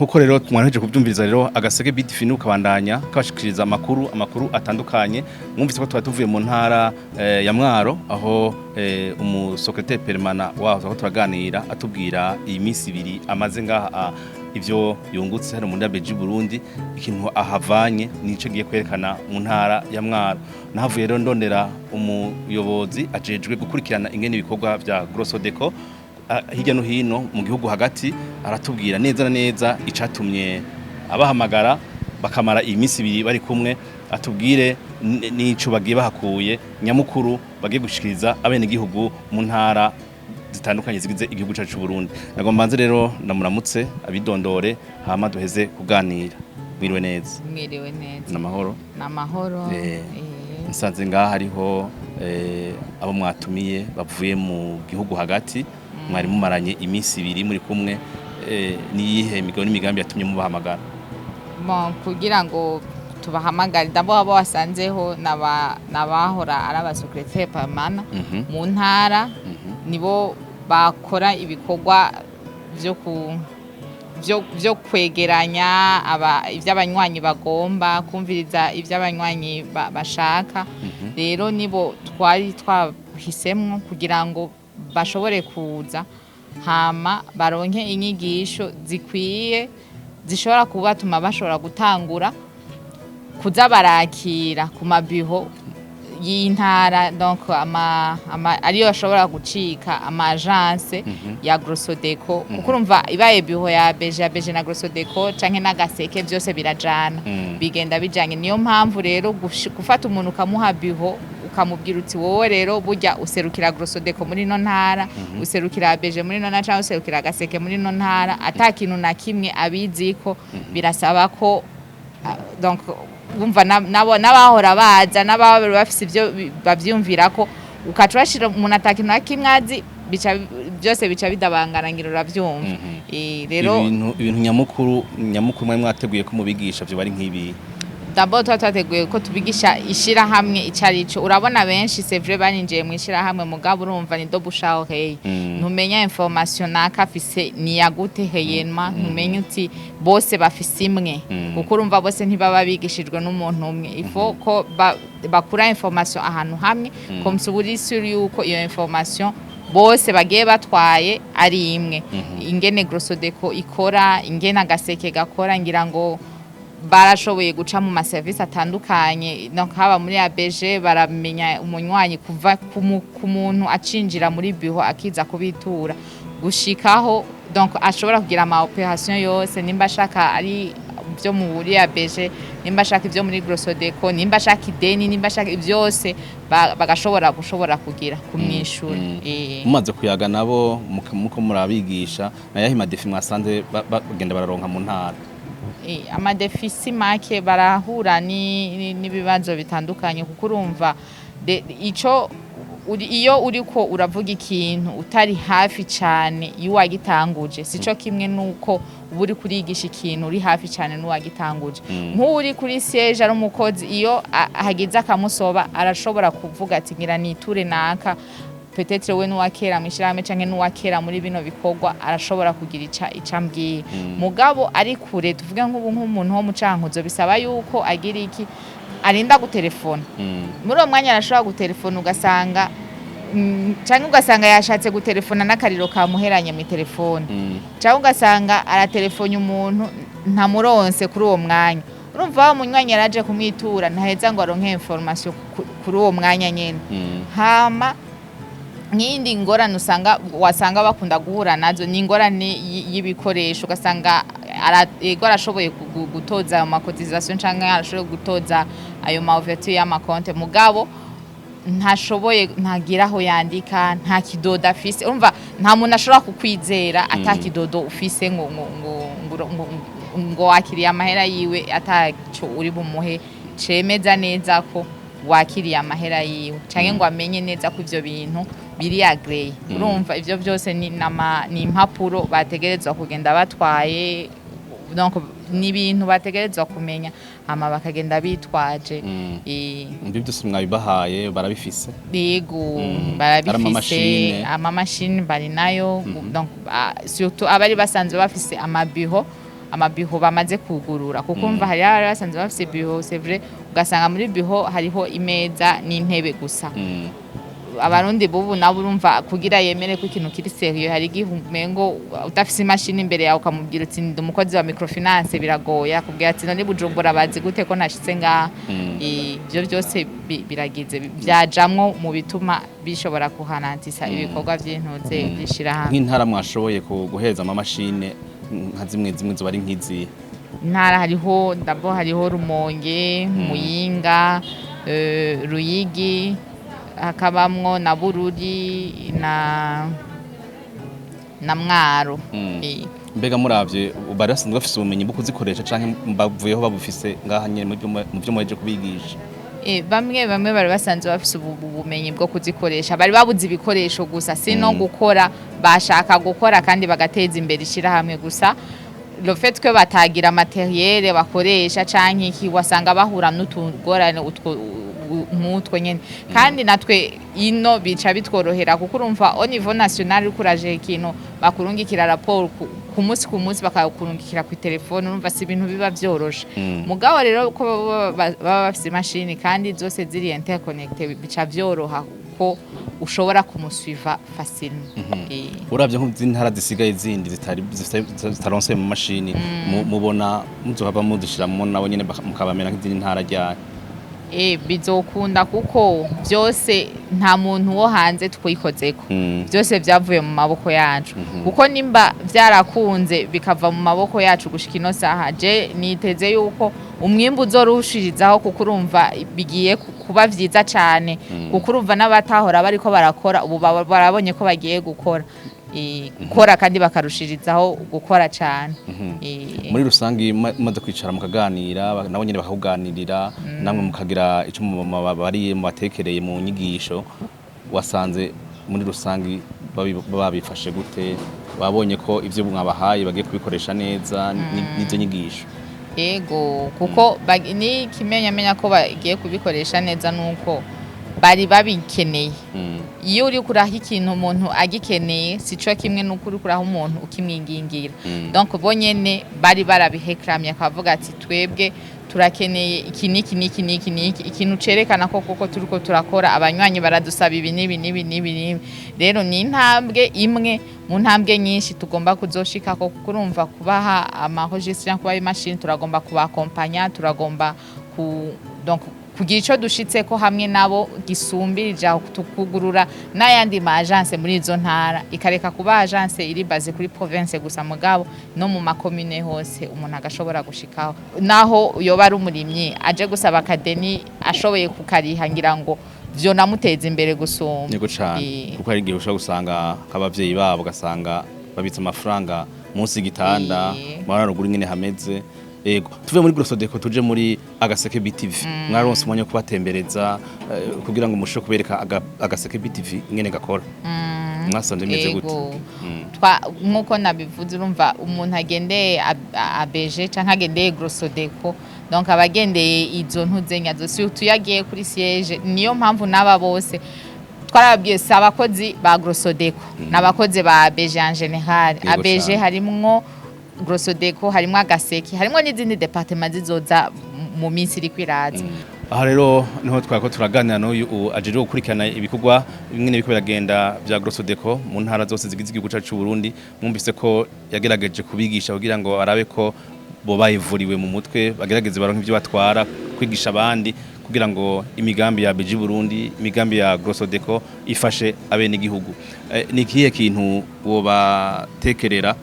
Nkuko rero mwaraheje kubyumviriza rero, Agaseke BTV kabandanya kabashikiriza amakuru atandukanye. Mwumvise ko twari tuvuye mu ntara ya Mwaro, aho umu secrétaire permanent waho aho turaganira atubwira iyi minsi 2 amaze ngaha, ivyo yungutse hano muri ABG Burundi, ikintu ahavanye nico giye kwerekana mu ntara ya Mwaro. Nahavuye rero ndondera umuyobozi ajejwe gukurikirana ingene ibikorwa vya Grosodeco hirya no hino mu gihugu hagati, aratubwira neza na neza icatumye abahamagara bakamara iyi minsi 2 bari kumwe, atubwire n'ico bagiye bahakuye nyamukuru bagiye gushikiriza abenegihugu mu ntara zitandukanye zigize igihugu cyacu cy'u Burundi. Nagomba mbanze rero ndamuramutse, abidondore, hama duheze kuganira. Mwiriwe neza? Mwiriwe neza. N'amahoro? N'amahoro. Nsanze ngaha hariho abo mwatumiye bavuye mu gihugu hagati, mwari mumaranye iminsi 2 muri kumwe. Niyihe migabo n'imigambi yatumye mubahamagara? Bon, kugira ngo tubahamagare, d'abord abo wasanzeho n'abahora ari aba secrétaire permanent mu ntara, nibo bakora ibikorwa vyo kwegeranya ivyo abanywanyi bagomba kumviriza, ivyo abanywanyi bashaka. Rero nibo twari twahisemwo kugira ngo bashobore kuza, hama baronke inyigisho zikwiye zishobora kubatuma bashobora gutangura kuza barakira ku ma bureaux y'intara, donc ama ariyo ashobora gucika ama agence ya Grosodeco, kuko urumva ibaye bureau ya ABG, ABG na Grosodeco canke n'Agaseke, byose birajana, bigenda bijanye. Niyo mpamvu rero gufata umuntu ukamuha bureau, ukamubwira uti: "Wowe rero burya userukira Grosodeco muri ino ntara, userukira ABG muri ino ntara, cyangwa userukira Agaseke muri ino ntara," ata kintu na kimwe abiziko, birasaba ko donc wumva nabo n'abahora baza n'ababa bafise ivyo bavyumvira ko ukaca urashira umuntu ata kintu na kimwe azi, bica byose bica bidabangana, ngira uravyumva. Rero Ibintu nyamukuru nyamukuru mwari mwateguye ko mubigisha vyo bari nk'ibi? D'abord tuba twateguye ko tubigisha ishirahamwe ico arico. Urabona benshi, c'est vrai, barinjiye mu ishirahamwe, mugabo urumva ni de bouche à oreille. Ntumenya information naka afise ni yagute réellement, ntumenya uti bose bafise imwe, kuko urumva bose ntibaba bigishijwe n'umuntu umwe. Il faut ko bakura information ahantu hamwe, comme ça uri sûr yuko iyo information bose bagiye batwaye ari imwe, ingene Grosodeco ikora, ingene Agaseke gakora. Ngira ngo barashoboye guca mu ma service atandukanye, donc haba muri ABG baramenya umunywanyi kuva ku muntu acinjira muri bureau akiza kubitura gushikaho, donc ashobora kugira ama opération yose, nimba ashaka ari ibyo muri ABG, nimba ashaka ibyo muri Grosodeco, nimba ashaka ideni, nimba ashaka byose, bagashobora gushobora kugira kumwishura. Mumaze kuyaga nabo, muko murabigisha, nayahe ma défis mwasanze bagenda bararonka mu ntara? Ama défis si make, barahura n'ibibazo bitandukanye, kuko urumva ico iyo uriko uravuga ikintu utari hafi cane iyo wagitanguje, sico kimwe nuko uba uri kurigisha ikintu uri hafi cane n'uwagitanguje. Nk'uwo uri kuri siège ari umukozi, iyo hagize akamusoba arashobora kuvuga ati: "Ngira niture naka, peut-être we n'uwakera mw'ishirahamwe canke n'uwakera muri bino bikorwa, arashobora kugira ica ambwiye." Mugabo ari kure, tuvuge nk'ubu nk'umuntu wo mu Cankuzo, bisaba yuko agira iki, arinda gutelefona. Muri uwo mwanya arashobora gutelefona ugasanga canke ugasanga yashatse gutelefona n'akariro kamuheranye mu telefone, cyangwa ugasanga aratelefona umuntu ntamuronse kuri uwo mwanya. Urumva wa munywanyi yaraje kumwitura ntaheza ngo aronke information kuri uwo mwanya nyene. Hama nk'iyindi ngorane usanga wasanga bakunda guhura nazo ni ingorane y'ibikoresho. Ugasanga ego arashoboye gutoza ayo ma cotisation canke arashoboye gutoza ayo ma ouverture y'amakonte, mugabo ntashoboye, ntagira aho yandika, nta kidodo afise. Urumva nta muntu ashobora kukwizera ata kidodo ufise ngo wakiriye amahera yiwe ataco uri bumuhe cemeza neza ko wakiriye amahera yiwe, canke ngo amenye neza ko ivyo bintu biri agréé. Urumva ivyo byose ni impapuro bategerezwa kugenda batwaye, donc ni ibintu bategerezwa kumenya hama bakagenda bitwaje. Ibyo byose mwabibahaye, barabifise? Yego. Ari Barabifise. Amamashine. Amamashini bari nayo, donc surtout abari basanzwe bafise ama bureau. Amabiho bamaze kugurura, kuko umva hari abari basanzwe bafise bureau, c'est vrai, ugasanga muri bureau hariho imeza n'intebe gusa. Abarundi bubu nabo urumva, kugira yemere ko ikintu kiri sérieux, hari igihe umengo udafise imashini imbere yawe ukamubwira uti ndi umukozi wa microfinance, biragoye. Akubwira ati none Bujumbura bazi gute ko nashitse ngaha? Ivyo byose biragize byajamwo mu bituma bishobora kuhanantisa ibikorwa vy'intuze vy'ishirahamwe. Nk'intara mwashoboye guhereza amamashine, nka zimwe zimwe zoba ari nk'izihe? Intara hariho ndabo, hariho Rumonge, Muyinga, Ruyigi, hakabamwo na Bururi na Mwaro. Mbega muravye, bari basanzwe bafise ubumenyi bwo kuzikoresha canke bavuyeho babufise ngaha nyene mu vyo muhejeje kubigisha? Bamwe bamwe bari basanzwe bafise ubumenyi bwo kuzikoresha, bari babuze ibikoresho gusa, sino gukora bashaka gukora kandi bagateza imbere ishirahamwe. Gusa le fait que batagira matériel bakoresha canke iki, wasanga bahura n'utugorane utwo nk'utwo nyene. Kandi natwe ino bica bitworohera, kuko urumva au niveau national uriko uraje ikintu bakurungikira raporo ku munsi ku munsi, bakakurungikira ku telefone, urumva si ibintu biba vyoroshe. Mugabo rero ko baba bafise imashini kandi zose ziri interconnecté, bica vyoroha ko ushobora kumusuiva facilement. Uravye nk'intara zisigaye zindi zitari zitaronse mu mashini, mubona muzohava muzishiramwo nabo nyene mukabamera nk'izindi ntara ryari? Bizokunda, kuko byose nta muntu wo hanze twikozeko. Byose byavuye mu maboko yacu, kuko nimba byarakunze bikava mu maboko yacu gushika ino saha, je niteze yuko umwimbu uzorushirizaho, kuko urumva bigiye kuba vyiza cane, kuko urumva n'abatahora bariko barakora ubu barabonye ko bagiye gukora, gukora kandi bakarushirizaho gukora cane. Muri rusange, mumaze kwicara mukaganira, nabo nyene bakakuganirira, namwe mukagira ico bariye mubatekereye mu nyigisho, wasanze muri rusange babifashe gute? Babonye ko ivyo mwabahaye bagiye kubikoresha neza n'izo nyigisho? Ego, kuko ni kimenyamenya ko bagiye kubikoresha neza nuko bari babikeneye. Iyo uri kuraha ikintu umuntu agikeneye, sico kimwe nuko uri kuraha umuntu ukimwingingira. Donc bo nyene bari barabihekramye, akavuga ati twebwe turakeneye iki niki niki niki niki, ikintu cerekana ko koko turiko turakora, abanywanyi baradusaba ibi n'ibi n'ibi n'ibi n'ibi. Rero ni intambwe imwe mu ntambwe nyinshi tugomba kuzoshikako, kuko urumva kubaha amaregistre, kubaha imashini, turagomba kubakompanya, turagomba ku donc kugira ico dushitseko hamwe nabo gisumbirije aho, tukugurura n'ayandi ma agence muri izo ntara, ikareka kuba agence iri basée kuri province gusa, mugabo no mu makomine hose umuntu agashobora gushikaho, naho yoba ari umurimyi aje gusaba akadeni ashoboye kukariha, ngira ngo vyonamuteza imbere gusumba. Yego cane. Kuko hari igihe ushobora gusanga nk'abavyeyi babo, ugasanga babitse amafaranga munsi y'igitanda. Murabona ruguru ingene hameze. Yego, tuve muri Grosodeco tuje muri Agaseke BTV. Mwaronse umwanya wo kubatembereza kugira ngo mushobore kubereka Agaseke BTV ingene gakora. Mwasanze bimeze gute? Ego. Nkuko nabivuze, urumva umuntu agendeye ABG canke agendeye Grosodeco, donc aba agendeye izo ntuzenya zose, surtout iyo agiye kuri siège. Niyo mpamvu n'aba bose twarababwiye, si abakozi ba Grosodeco, ni abakozi ba ABG en général. ABG cane. harimwo Grosodeco, harimwo Agaseke, harimwo n'izindi département zizoza mu minsi iri kwiraza. Aha rero niho twako turaganira n'uyu ajejwe gukurikirana ibikorwa bimwe biriko biragenda vya Grosodeco mu ntara zose zigize igihugu cacu c'u Burundi. Mwumvise ko yagerageje kubigisha kugira ngo arabe ko bo bayivuriwe mu mutwe, bagerageze baronke ivyo batwara kwigisha abandi, kugira ngo imigambi ya ABG Burundi, imigambi ya Grosodeco ifashe abene igihugu. Ni ikihe kintu wobatekerera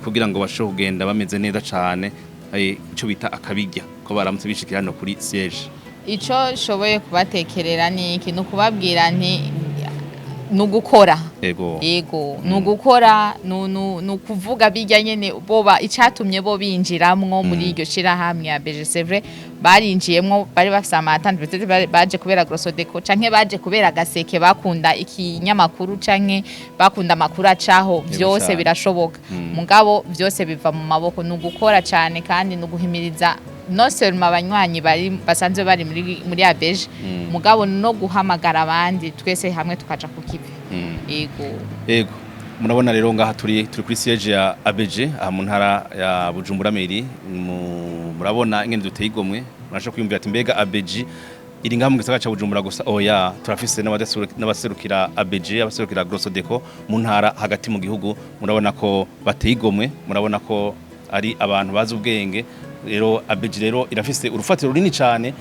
kugira ngo bashobore kugenda bameze neza cane, ico bita akabirya ko baramutse bishikira hano kuri siège? Ico nshoboye kubatekerera ni iki? Ni ukubabwira nti ni ugukora. Yego, ni ugukora, ni ukuvuga bijya nyene boba icatumye bo binjiramwo muri iryo shirahamwe ya BG. C'est vrai, barinjiyemwo bari bafise amatante, peut-être baje kubera Grosodeco canke baje kubera Agaseke, bakunda ikinyamakuru canke bakunda amakuru acaho. Vyose birashoboka, mugabo vyose biva mu maboko. Ni ugukora cane kandi ni uguhimiriza non seulement abanywanyi bari basanzwe bari muri ABG, mugabo no guhamagara abandi, twese hamwe tukaja ku kivi. Yego. Yego. Murabona rero ngaha turi kuri siège ya ABG aha mu ntara ya Bujumbura Mairie. Murabona ingene duteye igomwe. Murashobora kwiyumvira ati: "Mbega ABG iri ngaha mu gisagara ca Bujumbura gusa?" Oya, turafise n'abaserukira ABG, abaserukira Agrosodeco mu ntara hagati mu gihugu. Murabona ko bateye igomwe, murabona ko ari abantu bazi ubwenge. Rero ABG rero irafise urufatiro runini cyane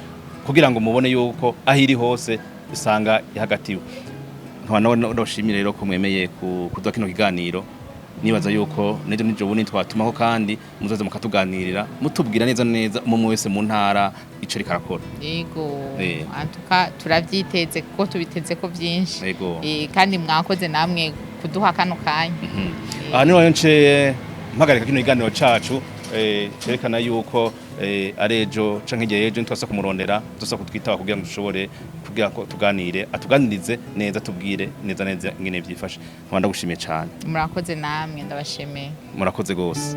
kugira ngo mubone yuko aho iri hose usanga ihagatiwe. Nkaba nawe ndabashimire rero ko mwemeye kuduha kino kiganiro. Nibaza yuko nejo nijo bundi twatumaho kandi muzoze mukatuganirira, mutubwira neza neza umwe wese mu ntara ico ariko arakora. Yego. Antuka turavyiteze kuko tubiteze ko byinshi. Kandi mwakoze namwe kuduha kano kanya. Aha niho nce mpagarika kino kiganiro cacu, cerekana yuko ari ejo canke igihe ejo ntitwasa kumurondera, tuza kutwitaba kugira ngo dushobore kugira ko tuganire, atuganirize neza, tubwire neza neza ingene vyifashe. Nkaba ndagushimiye cane. Murakoze namwe, ndabashimiye. Murakoze gose.